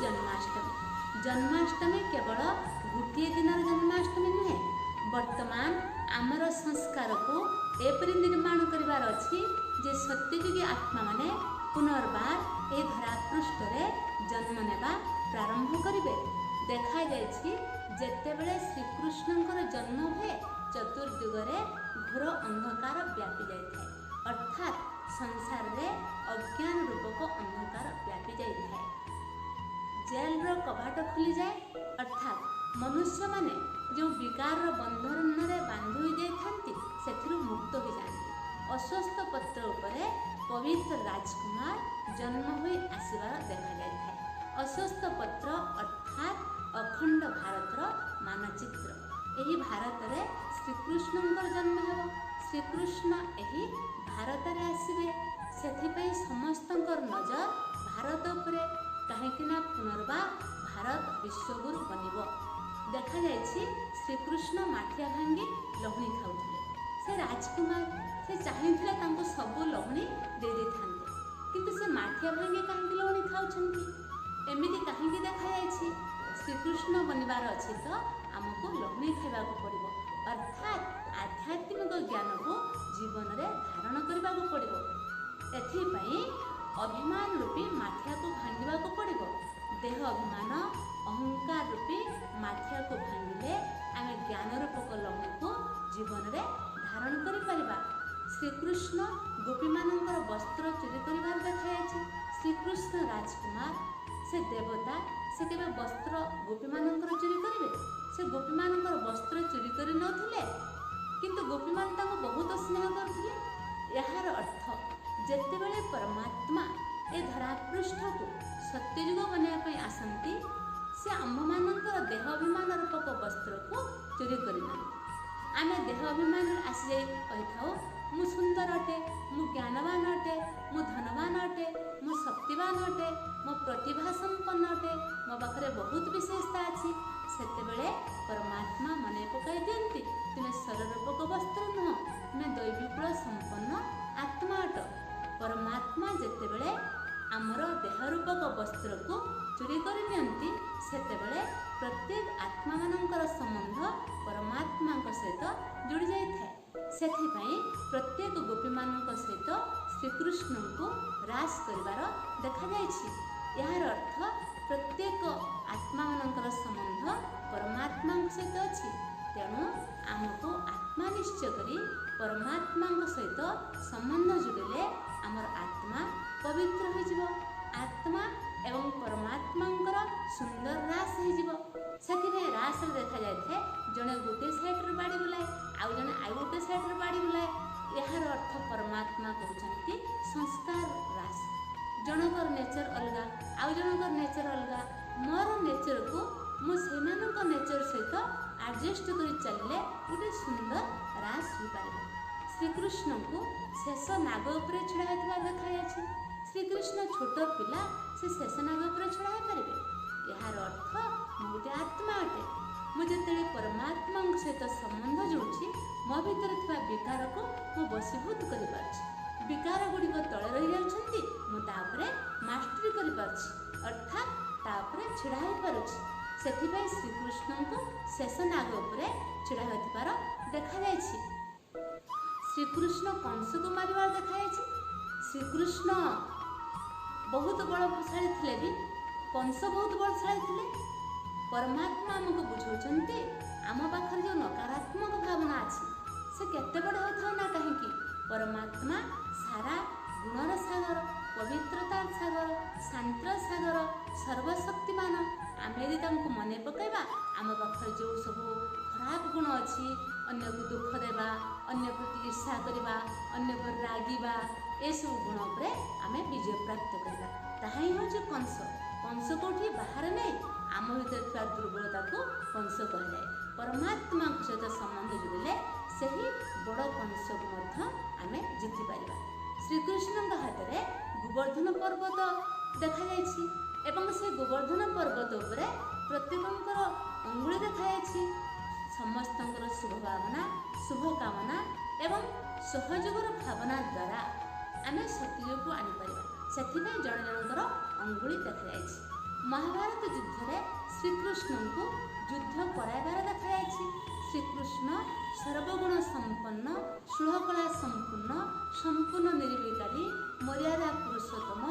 ଜନ୍ମାଷ୍ଟମୀ। ଜନ୍ମାଷ୍ଟମୀ କେବଳ ଗୋଟିଏ ଦିନର ଜନ୍ମାଷ୍ଟମୀ ନୁହେଁ। ବର୍ତ୍ତମାନ ଆମର ସଂସ୍କାରକୁ ଏପରି ନିର୍ମାଣ କରିବାର ଅଛି ଯେ ସତ୍ୟଯୁଗୀ ଆତ୍ମାମାନେ ପୁନର୍ବାର ଏହି ଧରାପୃଷ୍ଠରେ ଜନ୍ମ ନେବା ପ୍ରାରମ୍ଭ କରିବେ। ଦେଖାଯାଇଛି, ଯେତେବେଳେ ଶ୍ରୀକୃଷ୍ଣଙ୍କର ଜନ୍ମ ହୁଏ, ଚତୁର୍ଦିଗରେ ଘୋର ଅନ୍ଧକାର ବ୍ୟାପି ଯାଇଥାଏ, ଅର୍ଥାତ୍ ସଂସାରରେ ଅଜ୍ଞାନ ରୂପକ ଅନ୍ଧକାର ବ୍ୟାପି ଯାଇଥାଏ। ଜେଲର କବାଟ ଖୋଲିଯାଏ, ଅର୍ଥାତ୍ ମନୁଷ୍ୟମାନେ ଯେଉଁ ବିକାରର ବନ୍ଧନରେ ବାନ୍ଧି ହୋଇଯାଇଥାନ୍ତି, ସେଥିରୁ ମୁକ୍ତ ହୋଇଯାଆନ୍ତି। ଅଶ୍ୱତ୍ଥ ପତ୍ର ଉପରେ ପବିତ୍ର ରାଜକୁମାର ଜନ୍ମ ହୋଇ ଆସିବାର ଦେଖାଯାଇଥାଏ। ଅଶ୍ୱତ୍ଥ ପତ୍ର ଅର୍ଥାତ୍ ଅଖଣ୍ଡ ଭାରତର ମାନଚିତ୍ର। ଏହି ଭାରତରେ ଶ୍ରୀକୃଷ୍ଣଙ୍କର ଜନ୍ମ ହେବ। ଶ୍ରୀକୃଷ୍ଣ ଏହି ଭାରତରେ ଆସିବେ, ସେଥିପାଇଁ ସମସ୍ତଙ୍କର ନଜର ଭାରତ ଉପରେ, କାହିଁକି ନା ପୁନର୍ବାର ଭାରତ ବିଶ୍ୱଗୁରୁ ବନିବ। ଦେଖାଯାଇଛି, ଶ୍ରୀକୃଷ୍ଣ ମାଠିଆ ଭାଙ୍ଗି ଲହୁଣୀ ଖାଉଥିଲେ। ସେ ରାଜକୁମାର, ସେ ଚାହିଁଥିଲେ ତାଙ୍କୁ ସବୁ ଲହୁଣୀ ଦେଇ ଦେଇଥାନ୍ତେ, କିନ୍ତୁ ସେ ମାଠିଆ ଭାଙ୍ଗି କାହିଁକି ଲହୁଣୀ ଖାଉଛନ୍ତି? ଏମିତି କାହିଁକି ଦେଖାଯାଇଛି? ଶ୍ରୀକୃଷ୍ଣ ବନିବାର ଅଛି ତ ଆମକୁ ଲହୁଣୀ ଖାଇବାକୁ ପଡ଼ିବ, ଅର୍ଥାତ୍ ଆଧ୍ୟାତ୍ମିକ ଜ୍ଞାନକୁ ଜୀବନରେ ଧାରଣ କରିବାକୁ ପଡ଼ିବ। ଏଥିପାଇଁ ଅଭିମାନ ରୂପୀ ମାଠିଆକୁ ଭାଙ୍ଗିବାକୁ ପଡ଼ିବ। ଦେହ ଅଭିମାନ, ଅହଙ୍କାର ରୂପୀ ମାଠିଆକୁ ଭାଙ୍ଗିଲେ ଆମେ ଜ୍ଞାନ ରୂପକ ଲହୁଣୀକୁ ଜୀବନରେ ଧାରଣ କରିପାରିବା। ଶ୍ରୀକୃଷ୍ଣ ଗୋପୀମାନଙ୍କର ବସ୍ତ୍ର ଚୋରି କରିବାର ଦେଖାଯାଇଛି। ଶ୍ରୀକୃଷ୍ଣ ରାଜକୁମାର, ସେ ଦେବତା, ସେ କେବେ ବସ୍ତ୍ର ଗୋପୀମାନଙ୍କର ଚୋରି କରିବେ? ସେ ଗୋପୀମାନଙ୍କର ବସ୍ତ୍ର ଚୋରି କରିନଥିଲେ, କିନ୍ତୁ ଗୋପୀମାନେ ତାଙ୍କୁ ବହୁତ ସ୍ନେହ କରୁଥିଲେ। ଏହାର ଅର୍ଥ, ଯେତେବେଳେ ପରମାତ୍ମା ଏ ଧରାପୃଷ୍ଠକୁ ସତ୍ୟଯୁଗ ବନାଇବା ପାଇଁ ଆସନ୍ତି, ସେ ଆମ୍ଭମାନଙ୍କର ଦେହ ଅଭିମାନ ରୂପକ ବସ୍ତ୍ରକୁ ଚୋରି କରିନିଅନ୍ତି। ଆମେ ଦେହ ଅଭିମାନରେ ଆସିଯାଇ କହିଥାଉ, ମୁଁ ସୁନ୍ଦର ଅଟେ, ମୁଁ ଜ୍ଞାନବାନ ଅଟେ, ମୁଁ ଧନବାନ ଅଟେ, ମୁଁ ଶକ୍ତିବାନ ଅଟେ, ମୋ ପ୍ରତିଭା ସମ୍ପନ୍ନ ଅଟେ, ମୋ ପାଖରେ ବହୁତ ବିଶେଷତା ଅଛି। ସେତେବେଳେ ପରମାତ୍ମା ମନେ ପକାଇ ଦିଅନ୍ତି, ତୁମେ ଶରୀର ରୂପକ ବସ୍ତ୍ର ନୁହଁ, ତୁମେ ଦୈବିକ ସମ୍ପନ୍ନ ଆତ୍ମା ଅଟ। ପରମାତ୍ମା ଯେତେବେଳେ ଆମର ଦେହ ରୂପକ ବସ୍ତ୍ରକୁ ଚୋରି କରିନିଅନ୍ତି, ସେତେବେଳେ ପ୍ରତ୍ୟେକ ଆତ୍ମାମାନଙ୍କର ସମ୍ବନ୍ଧ ପରମାତ୍ମାଙ୍କ ସହିତ ଯୋଡ଼ି ଯାଇଥାଏ। ସେଥିପାଇଁ ପ୍ରତ୍ୟେକ ଗୋପୀମାନଙ୍କ ସହିତ ଶ୍ରୀକୃଷ୍ଣଙ୍କୁ ରାସ କରିବାର ଦେଖାଯାଇଛି। ଏହାର ଅର୍ଥ, ପ୍ରତ୍ୟେକ ଆତ୍ମାମାନଙ୍କର ସମ୍ବନ୍ଧ ପରମାତ୍ମାଙ୍କ ସହିତ ଅଛି। ତେଣୁ ଆମକୁ ଆତ୍ମା ନିଶ୍ଚୟ କରି ପରମାତ୍ମାଙ୍କ ସହିତ ସମ୍ବନ୍ଧ ଯୋଡ଼ିଲେ ଆମର ଆତ୍ମା ପବିତ୍ର ହୋଇଯିବ। ଆତ୍ମା ଏବଂ ପରମାତ୍ମାଙ୍କର ସୁନ୍ଦର ରାସ ହେଇଯିବ। ସେଥିପାଇଁ ରାସରେ ଦେଖାଯାଇଥାଏ, ଜଣେ ଗୋଟିଏ ସାଇଡ଼ରେ ବାଡ଼ି ବୁଲାଏ, ଆଉ ଜଣେ ଆଉ ଗୋଟେ ସାଇଡ଼ରେ ବାଡ଼ି ବୁଲାଏ। ଏହାର ଅର୍ଥ, ପରମାତ୍ମା କହୁଛନ୍ତି ସଂସ୍କାର ରାସ। ଜଣଙ୍କର ନେଚର ଅଲଗା, ଆଉ ଜଣଙ୍କର ନେଚର ଅଲଗା। ମୋର ନେଚରକୁ ମୁଁ ସେମାନଙ୍କ ନେଚର ସହିତ ଆଡ଼ଜଷ୍ଟ କରି ଚାଲିଲେ ଗୋଟେ ସୁନ୍ଦର ରାସ ହୋଇପାରିବ। ଶ୍ରୀକୃଷ୍ଣଙ୍କୁ ଶେଷ ନାଗ ଉପରେ ଛିଡ଼ା ହୋଇଥିବା ଦେଖାଯାଇଛି। ଶ୍ରୀକୃଷ୍ଣ ଛୋଟ ପିଲା, ସେ ଶେଷ ନାଗ ଉପରେ ଛିଡ଼ା ହୋଇପାରିବେ? ଏହାର ଅର୍ଥ, ମୁଁ ଗୋଟେ ଆତ୍ମା ଅଟେ। ମୁଁ ଯେତେବେଳେ ପରମାତ୍ମାଙ୍କ ସହିତ ସମ୍ବନ୍ଧ ଯୋଡ଼ୁଛି, ମୋ ଭିତରେ ଥିବା ବିକାରକୁ ମୁଁ ବଶୀଭୂତ କରିପାରୁଛି। ବିକାର ଗୁଡ଼ିକ ତଳେ ରହିଯାଉଛନ୍ତି, ମୁଁ ତା ଉପରେ ମାଷ୍ଟରୀ କରିପାରୁଛି, ଅର୍ଥାତ୍ ତା ଉପରେ ଛିଡ଼ା ହୋଇପାରୁଛି। ସେଥିପାଇଁ ଶ୍ରୀକୃଷ୍ଣଙ୍କୁ ଶେଷ ନାଗ ଉପରେ ଛିଡ଼ା ହୋଇଥିବାର ଦେଖାଯାଇଛି। ଶ୍ରୀକୃଷ୍ଣ କଂସକୁ ମାରିବାର ଦେଖାଯାଇଛି। ଶ୍ରୀକୃଷ୍ଣ ବହୁତ ବଳଶାଳୀ ଥିଲେ ବି କଂସ ବହୁତ ବଳଶାଳୀ ଥିଲେ। ପରମାତ୍ମା ଆମକୁ ବୁଝାଉଛନ୍ତି, ଆମ ପାଖରେ ଯେଉଁ ନକାରାତ୍ମକ ଭାବନା ଅଛି, ସେ କେତେ ବଡ଼ ହେଉଥାଉ ନା କାହିଁକି, ପରମାତ୍ମା ସାରା ଗୁଣର ସାଗର, ପବିତ୍ରତାର ସାଗର, ଶାନ୍ତିର ସାଗର, ସର୍ବଶକ୍ତିମାନ। ଆମେ ଯଦି ତାଙ୍କୁ ମନେ ପକାଇବା, ଆମ ପାଖରେ ଯେଉଁ ସବୁ ଖରାପ ଗୁଣ ଅଛି, ଅନ୍ୟକୁ ଦୁଃଖ ଦେବା, ଅନ୍ୟ ପ୍ରତି ଈର୍ଷା କରିବା, ଅନ୍ୟ ଉପରେ ରାଗିବା, ଏସବୁ ଗୁଣ ଉପରେ ଆମେ ବିଜୟ ପ୍ରାପ୍ତ କରିବା। ତାହା ହିଁ ହେଉଛି କଂସ। କଂସ କେଉଁଠି ବାହାରେ ନାହିଁ, ଆମ ଭିତରେ ଥିବା ଦୁର୍ବଳତାକୁ କଂସ କୁହାଯାଏ। ପରମାତ୍ମାଙ୍କ ସହିତ ସମ୍ବନ୍ଧ ଯୋଡ଼ିଲେ ସେହି ବଡ଼ କଂସକୁ ମଧ୍ୟ ଆମେ ଜିତିପାରିବା। ଶ୍ରୀକୃଷ୍ଣଙ୍କ ହାତରେ ଗୋବର୍ଦ୍ଧନ ପର୍ବତ ଦେଖାଯାଇଛି ଏବଂ ସେ ଗୋବର୍ଦ୍ଧନ ପର୍ବତ ଉପରେ ପ୍ରତ୍ୟେକଙ୍କର ଅଙ୍ଗୁଳି ଦେଖାଯାଇଛି। ସମସ୍ତଙ୍କର ଶୁଭ ଭାବନା, ଶୁଭ କାମନା ଏବଂ ସହଯୋଗର ଭାବନା ଦ୍ୱାରା ଆମେ ସତ୍ୟଯୁଗକୁ ଆଣିପାରିବା। ସେଥିପାଇଁ ଜଣେ ଜଣଙ୍କର ଅଙ୍ଗୁଳି ଦେଖାଯାଇଛି। ମହାଭାରତ ଯୁଦ୍ଧରେ ଶ୍ରୀକୃଷ୍ଣଙ୍କୁ ଯୁଦ୍ଧ କରାଇବାର ଦେଖାଯାଇଛି। ଶ୍ରୀକୃଷ୍ଣ ସର୍ବଗୁଣ ସମ୍ପନ୍ନ, ଷୋଳକଳା ସମ୍ପୂର୍ଣ୍ଣ, ସମ୍ପୂର୍ଣ୍ଣ ନିର୍ବିକାରୀ, ମର୍ଯ୍ୟାଦା ପୁରୁଷୋତ୍ତମ,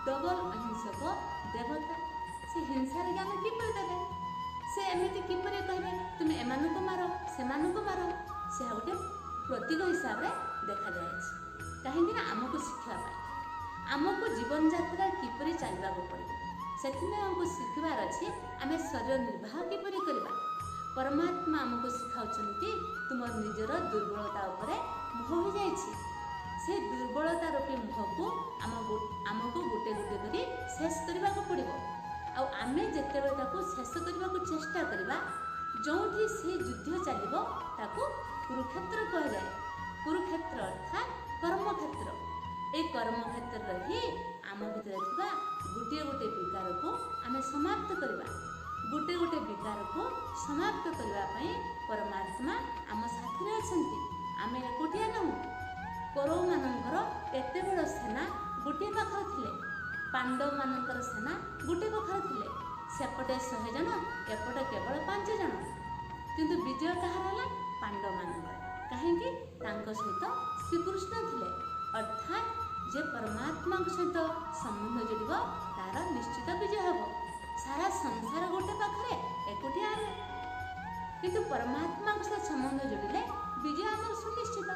ଡବଲ ଅହିଂସକ ଦେବତା। ସେ ହିଂସାର ଜ୍ଞାନ କିପରି ଦେବେ? ସେ ଏମିତି କିପରି କହିବେ, ତୁମେ ଏମାନଙ୍କୁ ମାର, ସେମାନଙ୍କୁ ମାର? ସେ ଗୋଟେ ପ୍ରତୀକ ହିସାବରେ ଦେଖାଯାଇଛି। କାହିଁକି ନା ଆମକୁ ଶିଖିବା ପାଇଁ, ଆମକୁ ଜୀବନଯାତ୍ରା କିପରି ଚାଲିବାକୁ ପଡ଼ିବ, ସେଥିପାଇଁ ଆମକୁ ଶିଖିବାର ଅଛି ଆମେ ଶରୀର ନିର୍ବାହ କିପରି କରିବା। ପରମାତ୍ମା ଆମକୁ ଶିଖାଉଛନ୍ତି, ତୁମର ନିଜର ଦୁର୍ବଳତା ଉପରେ ମୋହ ହୋଇଯାଇଛି। ସେ ଦୁର୍ବଳତା ରୂପୀ ମୋହକୁ ଆମକୁ ଗୋଟେ ଗୋଟେ କରି ଶେଷ କରିବାକୁ ପଡ଼ିବ। ଆଉ ଆମେ ଯେତେବେଳେ ତାକୁ ଶେଷ କରିବାକୁ ଚେଷ୍ଟା କରିବା, ଯେଉଁଠି ସେ ଯୁଦ୍ଧ ଚାଲିବ ତାକୁ କୁରୁକ୍ଷେତ୍ର କୁହାଯାଏ। କୁରୁକ୍ଷେତ୍ର ଅର୍ଥାତ୍ କର୍ମକ୍ଷେତ୍ର। ଏଇ କର୍ମକ୍ଷେତ୍ରରେ ହିଁ ଆମ ଭିତରେ ଥିବା ଗୋଟିଏ ଗୋଟିଏ ବିକାରକୁ ଆମେ ସମାପ୍ତ କରିବା। ଗୋଟେ ଗୋଟେ ବିକାରକୁ ସମାପ୍ତ କରିବା ପାଇଁ ପରମାତ୍ମା ଆମ ସାଥିରେ ଅଛନ୍ତି, ଆମେ ଏକୁଟିଆ ନାହୁଁ। କୌରବମାନଙ୍କର ଏତେ ବଡ଼ ସେନା ଗୋଟିଏ ପାଖରେ ଥିଲେ, ପାଣ୍ଡବମାନଙ୍କର ସେନା ଗୋଟିଏ ପାଖରେ ଥିଲେ। ସେପଟେ 100 ଜଣ, ଏପଟେ କେବଳ 5 ଜଣ। କିନ୍ତୁ ବିଜୟ କାହାର ହେଲା? ପାଣ୍ଡବମାନଙ୍କର। କାହିଁକି? ତାଙ୍କ ସହିତ ଶ୍ରୀକୃଷ୍ଣ ଥିଲେ। ଅର୍ଥାତ୍ ଯେ ପରମାତ୍ମାଙ୍କ ସହିତ ସମ୍ବନ୍ଧ ଯୋଡ଼ିବ ତାର ନିଶ୍ଚିତ ବିଜୟ ହେବ। ସାରା ସଂସାର ଗୋଟେ ପାଖରେ, ଏକୁଟିଆ ଆମେ, କିନ୍ତୁ ପରମାତ୍ମାଙ୍କ ସହିତ ସମ୍ବନ୍ଧ ଯୋଡ଼ିଲେ ବିଜୟ ଆମର ସୁନିଶ୍ଚିତ।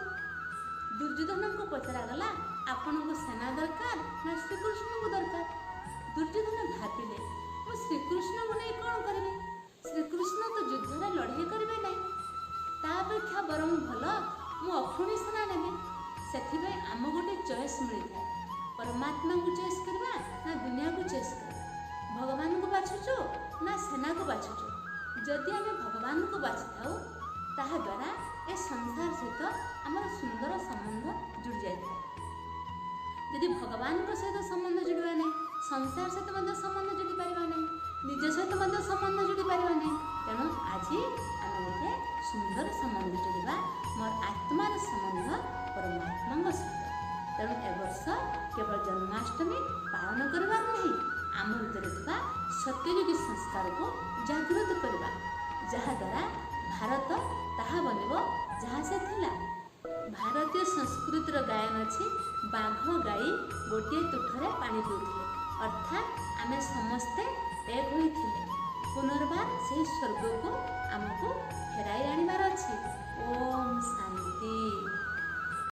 ଦୁର୍ଯ୍ୟୋଧନଙ୍କୁ ପଚରାଗଲା, ଆପଣଙ୍କୁ ସେନା ଦରକାର ନା ଶ୍ରୀକୃଷ୍ଣଙ୍କୁ ଦରକାର? ଦୁର୍ଯ୍ୟୋଧନ ଭାବିଲେ, ମୁଁ ଶ୍ରୀକୃଷ୍ଣଙ୍କୁ ନେଇ କ'ଣ କରିବି? ଶ୍ରୀକୃଷ୍ଣ ତ ଯୁଦ୍ଧରେ ଲଢ଼େଇ କରିବେ ନାହିଁ। ତା ଅପେକ୍ଷା ବରଂ ଭଲ ମୁଁ ଅକ୍ଷୁଣୀ ସେନା ନେବି। ସେଥିପାଇଁ ଆମକୁ ଗୋଟେ ଚଏସ୍ ମିଳିଥାଏ, ପରମାତ୍ମାଙ୍କୁ ଚଏସ୍ କରିବା ନା ଦୁନିଆକୁ ଚଏସ୍ କରିବା। ଭଗବାନଙ୍କୁ ବାଛୁଛୁ ନା ସେନାକୁ ବାଛୁଛୁ? ଯଦି ଆମେ ଭଗବାନଙ୍କୁ ବାଛିଥାଉ, ତାହାଦ୍ୱାରା ଏ ସଂସାର ସହିତ ଆମର ସୁନ୍ଦର ସମ୍ବନ୍ଧ ଯୋଡ଼ି ଯାଇଥାଏ। ଯଦି ଭଗବାନଙ୍କ ସହିତ ସମ୍ବନ୍ଧ ଯୋଡ଼ିବା ନାହିଁ, ସଂସାର ସହିତ ମଧ୍ୟ ସମ୍ବନ୍ଧ ଯୋଡ଼ି ପାରିବା ନାହିଁ, ନିଜ ସହିତ ମଧ୍ୟ ସମ୍ବନ୍ଧ ଯୋଡ଼ି ପାରିବା ନାହିଁ। ତେଣୁ ଆଜି ଆମେ ଗୋଟେ ସୁନ୍ଦର ସମ୍ବନ୍ଧ ଯୋଡ଼ିବା, ମୋର ଆତ୍ମାର ସମ୍ବନ୍ଧ ପରମାତ୍ମାଙ୍କ ସହିତ। ତେଣୁ ଏ ବର୍ଷ କେବଳ ଜନ୍ମାଷ୍ଟମୀ ପାଳନ କରିବାର ନାହିଁ, ଆମ ଭିତରେ ଥିବା ସତ୍ୟଯୁଗୀ ସଂସ୍କାରକୁ ଜାଗୃତ କରିବା, ଯାହାଦ୍ୱାରା ଭାରତ ତାହା ବନିବ ଯାହା ସେ ଥିଲା। ଭାରତୀୟ ସଂସ୍କୃତିର ଗାୟନ ଅଛି, ବାଘ ଗାଈ ଗୋଟିଏ ତୁଠରେ ପାଣି ପିଉଥିଲେ, ଅର୍ଥାତ୍ ଆମେ ସମସ୍ତେ ଏକ ହୋଇଥିଲେ। ପୁନର୍ବାର ସେହି ସ୍ୱର୍ଗକୁ ଆମକୁ ଫେରାଇ ଆଣିବାର ଅଛି। ଓମ୍ ଶାନ୍ତି।